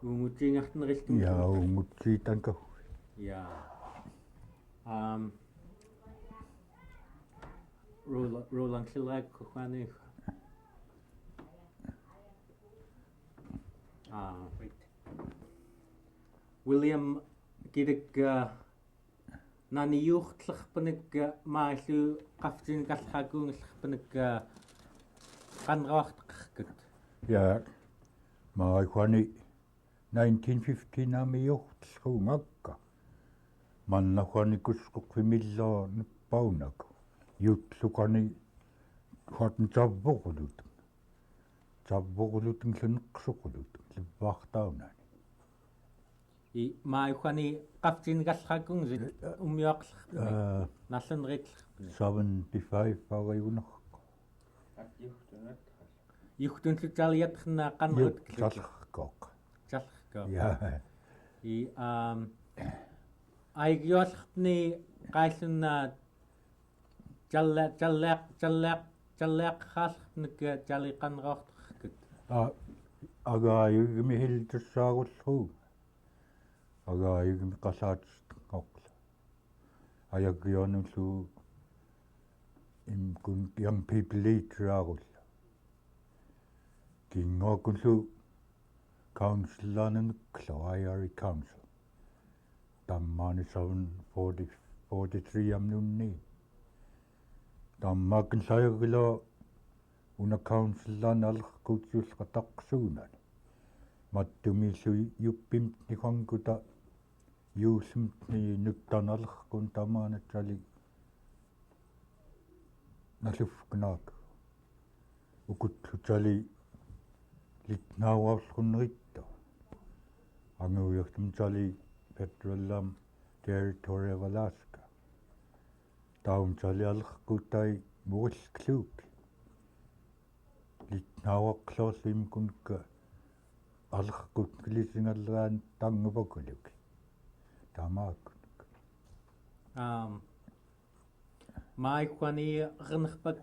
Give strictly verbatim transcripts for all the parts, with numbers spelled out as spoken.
Ungutsiingartnerillugu. Ja, ungutsiit taakku. Ja. Um, Roland, Roland Kilrak kuhani. Ah, wait. William Kidik, uh, nani juhtlaqpnuk, uh, maillu qaftsingallaqunglaqpnuk, uh, qanruaqtaqkut. Ja, maihuani nineteen fifteen-ami juhtlaqungakka. Mannahuani kuskuqfimillo nupaunaku. Juhtlukani huatn tavvuqulutng. Tavvuqulutnglu neqsuqulutng livvaqtaunani. I maihuani qaftsingallaqungsi ummiuaqlaqpni. Aa, nalunriitlaqpni. Seventy-five-agunarko. Juhtunlu taliatna qanrut. Tjallaqkoq. Tjallaqkoq. Ja. I, um, aigiuallaqpni qaillunna tjalla-, tjalla-, tjalla-, tjalliaqallaqpnuk tjali qanruaqtaqkut. Aa, agaajugmi hiltussaagulluu. Agaajugmi qallaatitngorlu. Ajagianullu imkun Young People Leader-agulluu. Kinguakunlu council-anuklu, Aiari Council. Tamani seven forty, forty-three-am nunni. Tammakin sajagilu una council-an alerkutsiullaqtaqsuunani. Mattumillu juppimtni huangkuta juullumtni nuttan alerkun tamana tjali nalufknaq. Ukutlu tjali litnauavlunritto. Anguiaqtum tjali federal-am Territory of Alaska. Taum tjali alerkutai muillkluki. Litnauaqlorlu imkunnka alerkut ngilisingallraan tanguvakuluk. Tamaakkunnuk. Um, maihuani ernerpak,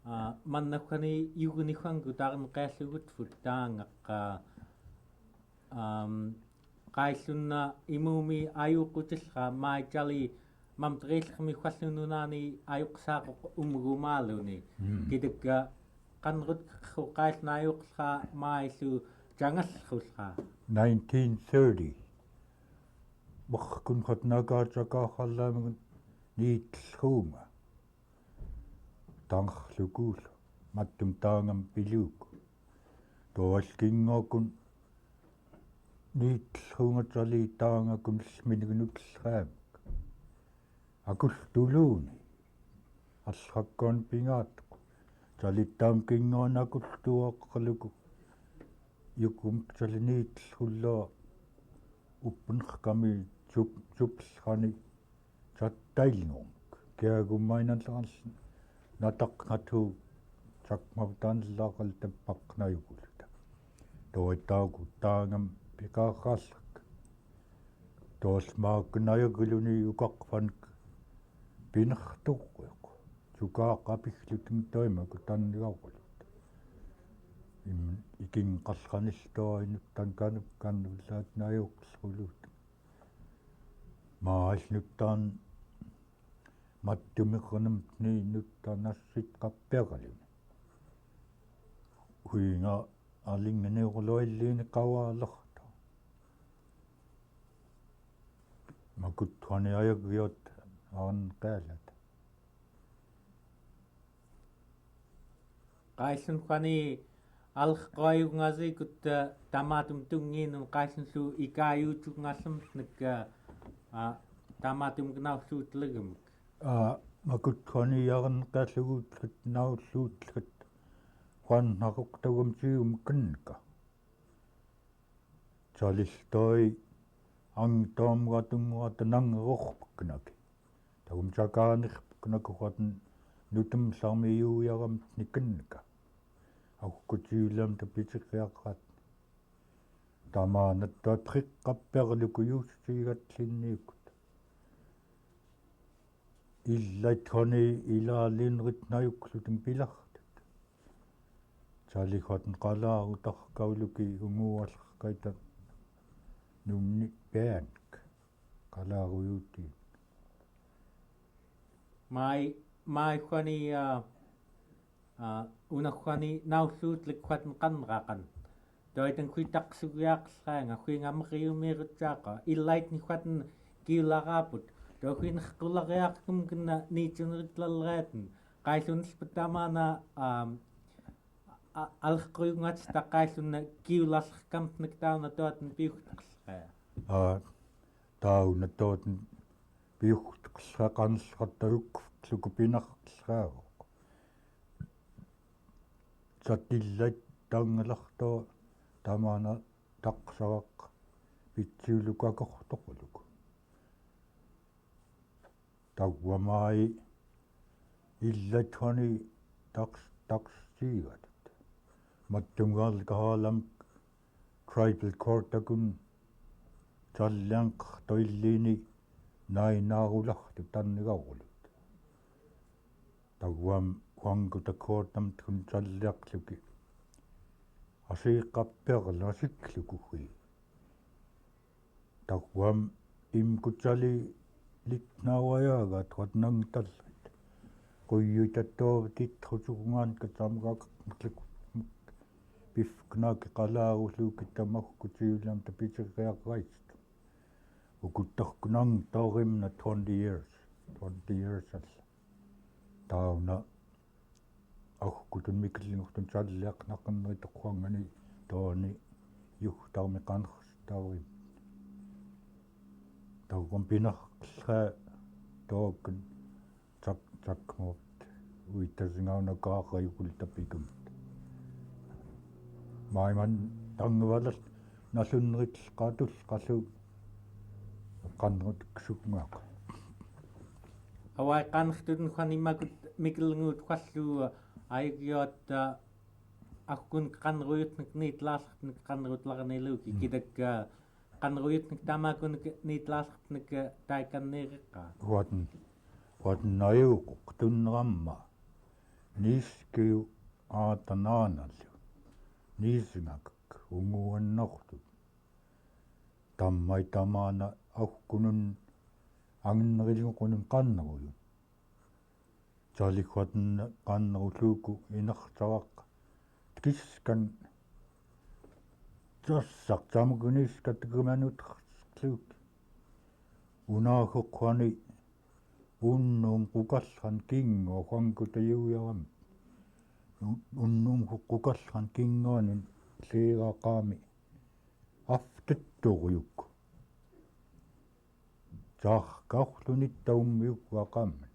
uh, mannahuani jugunihuangkut arneqiallugutfut taangaq, uh, um, qaillunna imumi ajuqutillra mai tjali mamteriillrmi huallu nunani ajuqsaaquq umgumaaluni. Mm. Kidikka qanrutku qaillun ajuqllra maillu tjangallrullra. Nineteen thirty. Meqkun katnaka tjakaaqallamingut niitellruunga. Tangerlukuullu, mattum taangam piluuku. Tual kinguakun niitellruunga tjali taangakun ilmingun utellraamik. Akultuluuni, allakkaun pingaatku. Tjali taam kinguan akultuaqaluku. Jukumik tjali niitellrullua upnrkami jup-, jupllrani. Tjattailngumk, kiagu mainanlaqal nataqngatu, tjakmavtanlaqal tappaqnajukuluta. Tuaitauku taangam piqaqallak. Tual maakun ajakuluni ukaqvank pinertuqiq. Jukaaq apihlutngit taimaku tannigaqulut. Im-, ikinngqallranillua inuttan kanukkan ullaatnajuqlrulut. Maal nuttan mattumiqrunumtni nuttan assitqappiaqaluni. Huinga alinnginiuqlualliini qaualaqta. Makuttuani ajagiat anqialat. Qaillunhuani alerquajungasiikut, eh, tamaatumik tunngiinun qaillunlu ikaajuutungallemtnik, eh, ah, tamaatumik naulluutlegumik. Ah, makuttuani arneqiallugutlkut naulluutllkut. Huan naruqtagum tium kinka. Tjaliltoi angtoom gatunguata nangerorpknaki. Tagum tjakaanirpknaki huatn nutumlami juujaramtni kinka. Akukkut juullaamta pitiqiaqat. Tamaanattua triqqappiaqluku juussutiigatlinniikut. Illaithuani ilaalinritnajuklutun pilaqtut. Charlie Cotton qalarutakkauluki ungualerkaita nunni peank. Qalarujuti. Mai, mai Juani, a, a, una Juani naulluutlek Cotton qanraqan. Toiten kuitaqsugiaqlaanga, kuinga meriumirutsaaqa, illaitni Cotton kiularaaput. To kuinaq qulariaqkum kina niitsuneritlalareatin. Qaillunilput tamaana, am, a-, alquyungat taqaillun kiulalkamtnik tauna toatin piukteqlea. A, tauna toatin piukteqlea qanlqata ukfluku pinaqlea. Satilait tanglaqto tamaana taqsaraq pitsiuluku akortoqluku. Tauamai illat Juani taks-, taksiigatut. Mattungal kahalam tribal court akun Charlie anqaqtoilliini nainaarulaqtut tannigarulut. Tauam uangkuta court amtkun Charlie aqluki. Asiiqappiaqla asiklukuhi. Tauam imkut Charlie litnawayaagat Cotton angtallit. Quyuitattoovit itrusukungaan katsamgak pifknaki qalaruluki tama ahkutiulamta pitsiriaqait. Ukutahkun angtorimna twenty years, twenty years alla. Tauna ahkutun Miklingutun Charlie aqnaqinni tuqhuangani toani iuhtarmi qanraqtaurim. Tauam pinaqlea tookun sak-, sakmut. Uitasngauna kaaqai ukultapikumut. Maiman tangiwalal nalunritlqatul qallu qanrutuksukngaq. Awai qanrutun Juani makut Miklingut qallu ayukiot, a, ahkun qanruyutnik nitlaalaqtnik qanrutlarniluki kidak, a, qanruyutnik tamakunik nitlaalaqtnik, a, taikanniriqa. Juan, Juan ayukuq tunramma. Niiskiu aatanaanalu. Niisngak unguannaktut. Tammai tamaana ahkunun anginnirilnguqunun qanruyut. Charlie Cotton qanruluku inaqtawaq. Tikiskan tassaq tamakunis katikmanut qluki. Unahuk Juani unnung qukallran kingngua uangkuta iuyaram. Un-, unnung qukallran kingngua nin liraqami. Aftutturyuk. Taarkauqluni taummiuk waqamna.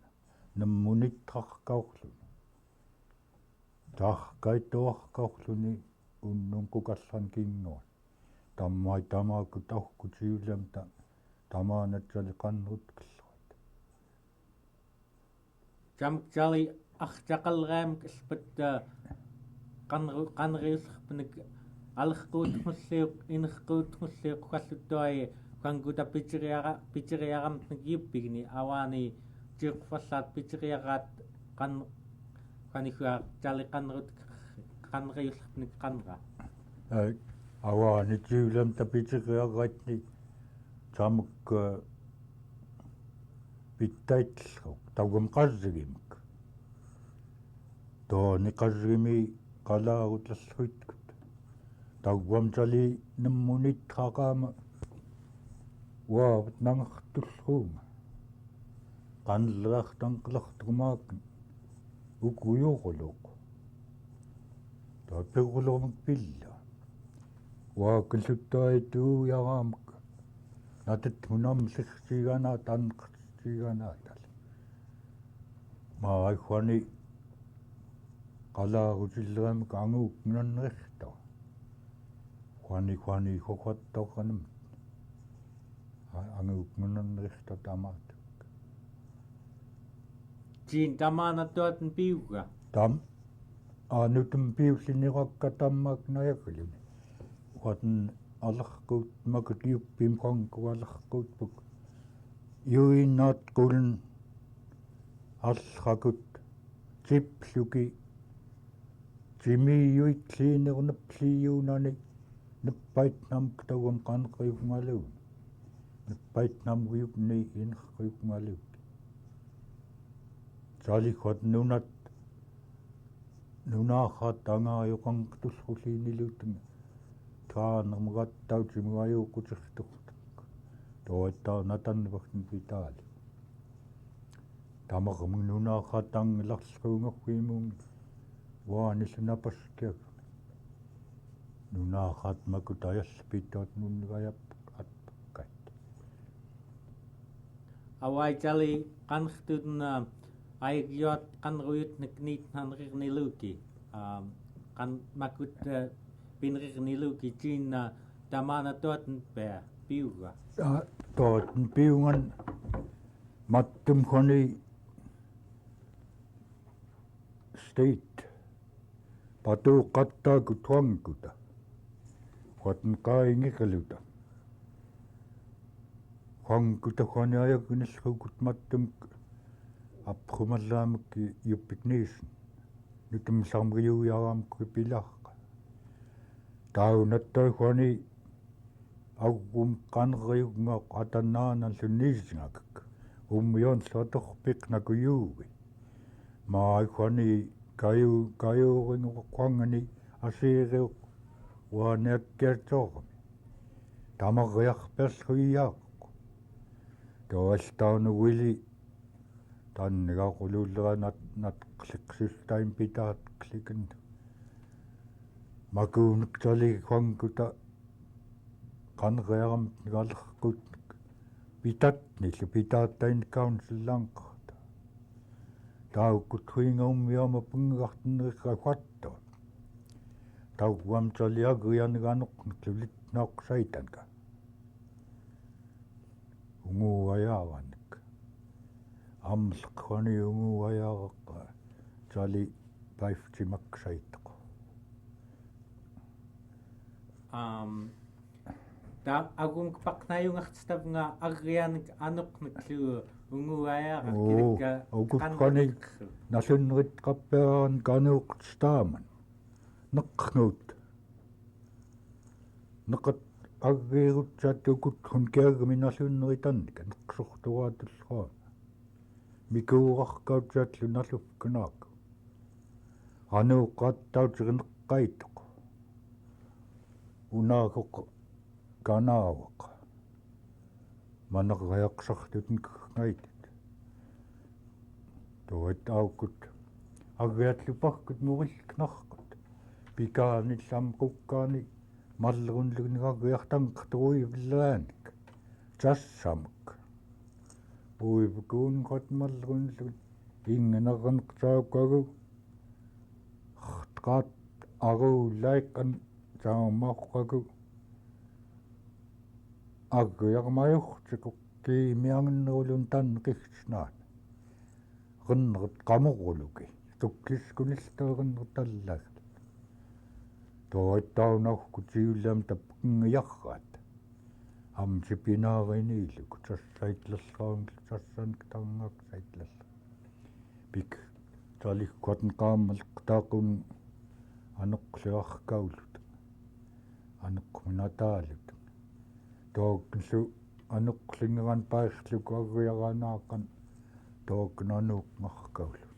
Nemmunitraqkauqluni. Taarkaituaqkauqluni unnung qukallran kingngua. Tammai tamakut ahkutiulamta tamaana Charlie qanrutklrat. Tamak Charlie artaqalreamik ilpet, a, qanru-, qanriulleqpnik aleqquutngulliuq, ineqquutngulliuq kallutuai uangkuta pitsiriara-, pitsiriaramtnik iuppigni awaani tiuqvallaat pitsiriaraat qan-, qanihua Charlie qanrut-, qanriulleqpnik qanra. A, awaani tiulamta pitsiriaraitni tamak, a, pittaitluk, tauam qasgimik. Tooni qasgimi qalarutalluitkut. Tauam Charlie nemmunitraqama. Uavat nangaqtulluunga. Qanliraqtangqlaqtumaak. Ukuyuquluq. Tapiqulumik pilla. Uakulluttaituuyaramak. Natut munamliqtiganat, anqtiganat. Mai Juani qalarutilleramik anguuk munanriqta. Juani, Juani, jujuattaqanum. A-, anguuk munanriqta tamatuk. Tiin tamaana tuatun piuga. Tam-, a, nutun piulliniraqka tammak nayakulun. Uatun alaqquut makut iuppim kangku alaqquutpuk. Iuinat kulun alqakut. Tipluki. Simi iyuik linik nep liunani, nep paitnam ketawam kanek iyuk ngalun. Nep paitnam iyuk ni inek iyuk ngalun. Sali kuat nunat, nuna kat anga ayuk ang ketul kuli niluting. Tua namugat tau simu ayuk kucik tuk. Tua tau natan baksin pitali. Tamak menuna katang laksungak wimung. Wani suna paskek. Nuna kat makutayas pitot nun gayap at pekat. Awai jali kan ktut na ai giot kan ruyut nek nit nan rik ni luki. Am, kan makut, eh, pin rik ni luki jin na tamana tot pe piuga. Ah, tot piungan matum koni state. Patu katta kutwang kuta. Kuat nkai ngikaluta. Kwang kuta kwani ayak nilkukut matum aprumalam ki yupiknis. Nutum sam yu yaram kupilak. Tau natta kwani agum kan rayuk ngak atana nan sunis ngak. Um yon sotok pik na kuyuwi. Mai kwani kayu, kayu ring kwangani asiri wani akercok. Tamak yak pes kuyak. Doas taun wili. Tan nega kululera nat, nat klik sis tain pitat klikin. Maku nek jali kwang kuta. Kan rearam ngalkut pitat ni pitat tain council langkot. Tau kutwing om yama penggat neka kwato. Tau wam jali agrian ganuk nulit nok saitan ka. Ungu ayaran. Am sekwani ungu ayarak jali paif cimak saitak. Am, ta agung kepak nayung ak stav nga agrian anuk neklu ungu ayarak. Oo, kilik ka ogut kan kwani neklu. Nasun rit kaperan kanuk staman. Nekngut. Nekat agirut jat ogut hun kiag minasun ritan ka neksohtuatul khan. Mikurak kau jat lunasuf kenak. Anu kat tau jerinek kaituk. Unakuk kanawak. Manak gayak saktut ngaitit. Tuwet aukut. Agiat lupahkut muril knahkut. Pikani lam kukani. Malrun lun gagiak tangkut ui vilanik. Jasamuk. Ui bukun kot malrun lun. Ingin akan kcau kagu. Kat agu laikan jauh mau kagu. Agiak mayuh cikuk ki miang nulun tan kihsnan. Genrut kamu kuluki. Tukis kunis ta genrut talak. Toi tau nah kuciu lam tap ngiyakat. Am cipina ini lu kucas sait lasang kucasan ketangak sait lasang. Pik talih kuat kamal ketakun anuk liwah kaulut. Anuk minatalut. Tok su anuk lingan paih lu kaguyaganakan. Tok nanuk ngah kaulut.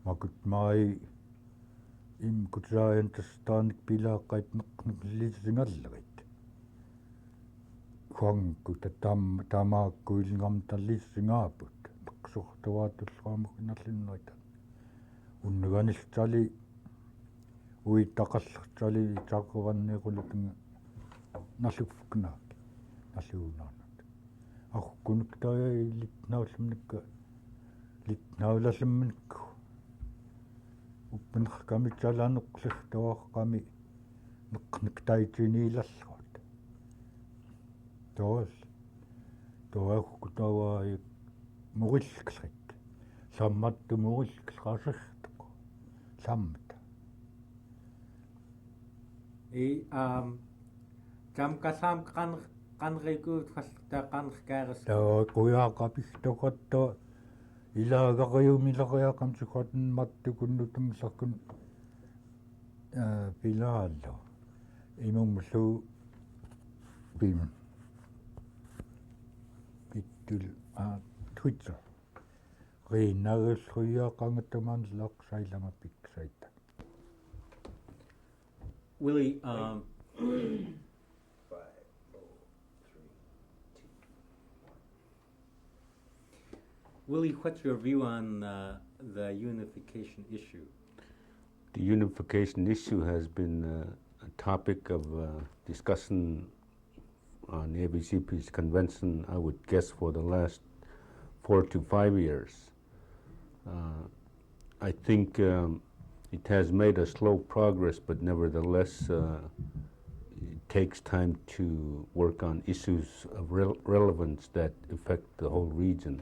Makut mai im kucayan testanik pila kait nek nek lisingalrit. Huang ku tatam tama ku ilngam talisingaput. Nek suhtawatul huam kinalin noitan. Unneganis cali. Ui takal cali cakuran ni kulit naluf kena. Nalu nanat. Aku kunik taya ilit naul menik. Lit naul asem menik. Upen kami calan uklih tawak kami. Nek nek tai cini lasot. Tos. Tawak kutawa muril klit. Samat tu muril klit kasih. Samat. I, um, jam kasam kan kan riku falta kan karas. Ta kuya kapis tokat ta ila gakayu mila kaya kam sukat mat tukun nutum sakun. Eh, Pilar Allo, imum lu pim, pitul, ah, Twitter. Rinarulluiaqangattamanlaq sailama piksaita. Willie, um, Willie, what's your view on, uh, the unification issue? The unification issue has been, uh, a topic of, uh, discussion on A V C P's convention, I would guess, for the last four to five years. Uh, I think, um, it has made a slow progress, but nevertheless, uh, it takes time to work on issues of rel-, relevance that affect the whole region.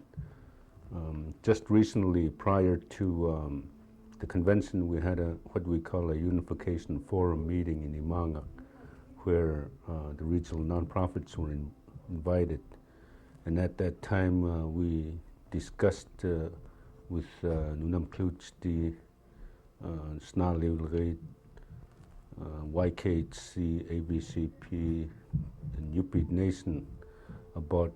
Um, just recently, prior to, um, the convention, we had a, what we call a unification forum meeting in Imangak, where, uh, the regional nonprofits were in-, invited. And at that time, uh, we discussed, uh, with, uh, Nunam Kluchti, uh, Snali Ulgate, uh, Y K H C, A V C P, and U P Nation about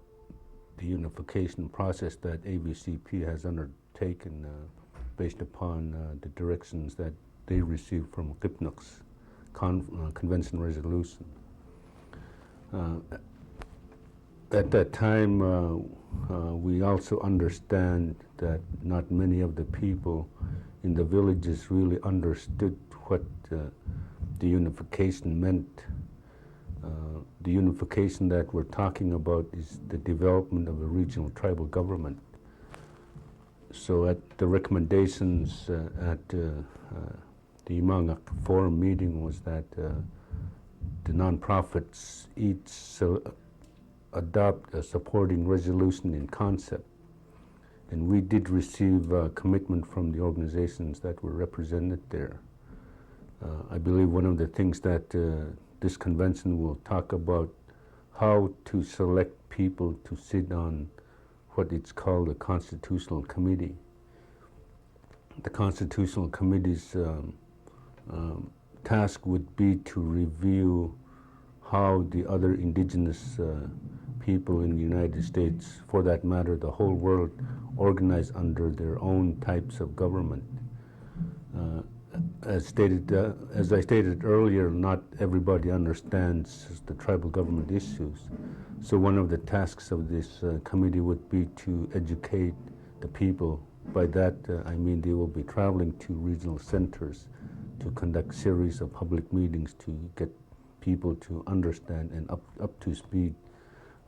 the unification process that A V C P has undertaken, uh, based upon, uh, the directions that they received from Qipnaq's con-, uh, convention resolution. Uh, at that time, uh, uh, we also understand that not many of the people in the villages really understood what, uh, the unification meant. Uh, the unification that we're talking about is the development of a regional tribal government. So at the recommendations, uh, at, uh, uh, the Imangak Forum meeting was that, uh, the nonprofits each sel-, adopt a supporting resolution in concept. And we did receive, uh, commitment from the organizations that were represented there. Uh, I believe one of the things that, uh, this convention will talk about, how to select people to sit on what it's called the Constitutional Committee. The Constitutional Committee's, um, um, task would be to review how the other indigenous, uh, people in the United States, for that matter, the whole world, organize under their own types of government. Uh, as stated, uh, as I stated earlier, not everybody understands the tribal government issues. So one of the tasks of this, uh, committee would be to educate the people. By that, uh, I mean they will be traveling to regional centers to conduct series of public meetings to get people to understand and up, up to speed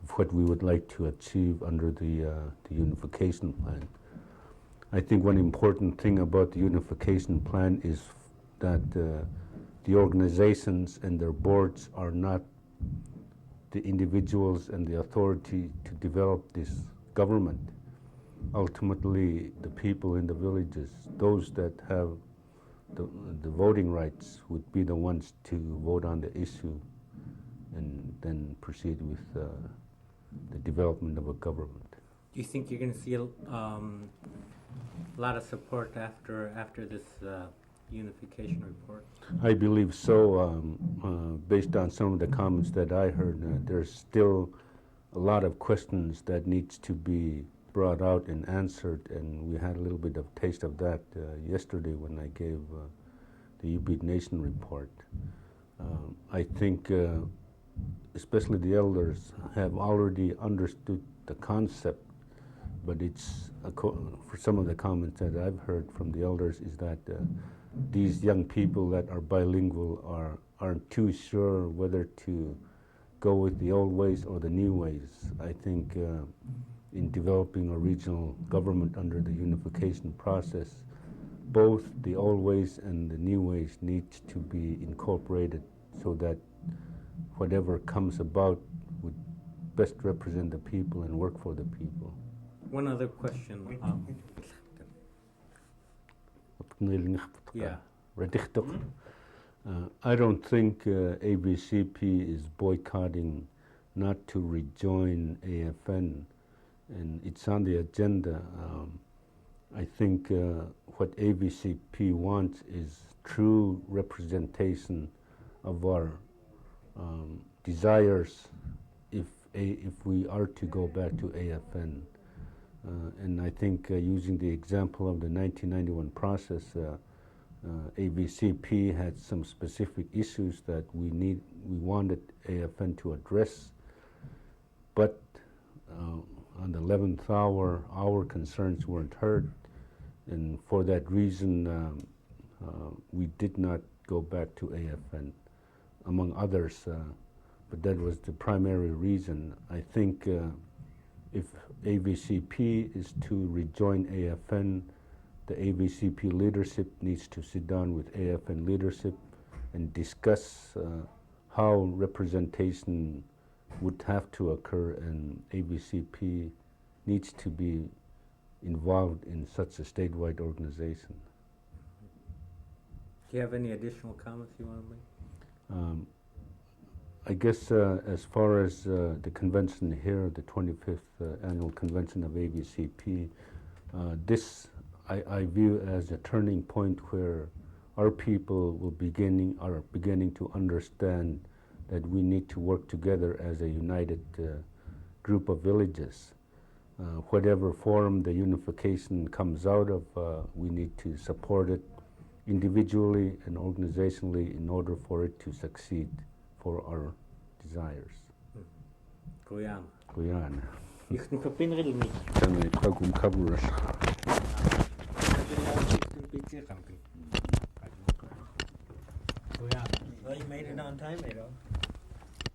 of what we would like to achieve under the, uh, the unification plan. I think one important thing about the unification plan is that, uh, the organizations and their boards are not the individuals and the authority to develop this government. Ultimately, the people in the villages, those that have the, the voting rights, would be the ones to vote on the issue and then proceed with, uh, the development of a government. Do you think you're gonna see a, um, lot of support after, after this, uh, unification report? I believe so. Um, uh, based on some of the comments that I heard, uh, there's still a lot of questions that needs to be brought out and answered, and we had a little bit of taste of that, uh, yesterday when I gave, uh, the U P Nation report. Um, I think, uh, especially the elders, have already understood the concept, but it's, acco-, for some of the comments that I've heard from the elders, is that, uh, these young people that are bilingual are, aren't too sure whether to go with the old ways or the new ways. I think, uh, in developing a regional government under the unification process, both the old ways and the new ways need to be incorporated so that whatever comes about would best represent the people and work for the people. One other question. Um, yeah. Uh, I don't think, uh, A V C P is boycotting not to rejoin A F N, and it's on the agenda. Um, I think uh, what A V C P wants is true representation of our um, desires if, a, if we are to go back to A F N. Uh, and I think uh, using the example of the nineteen ninety-one process, uh, uh, A V C P had some specific issues that we need, we wanted A F N to address. But uh, on the eleventh hour, our concerns weren't heard. And for that reason, um, uh, we did not go back to A F N, among others. Uh, but that was the primary reason. I think uh, if A V C P is to rejoin A F N, the A V C P leadership needs to sit down with A F N leadership and discuss uh, how representation would have to occur, and A V C P needs to be involved in such a statewide organization. Do you have any additional comments you want to make? Um, I guess uh, as far as uh, the convention here, the twenty-fifth uh, annual convention of A V C P, uh, this I, I view as a turning point where our people will beginning are beginning to understand that we need to work together as a united uh, group of villages. Uh, whatever form the unification comes out of, uh, we need to support it individually and organizationally in order for it to succeed for our desires. Kuyana. Kuyana. Tana ikwakum kaburas. Kuyana. Well, you made it on time, Ado.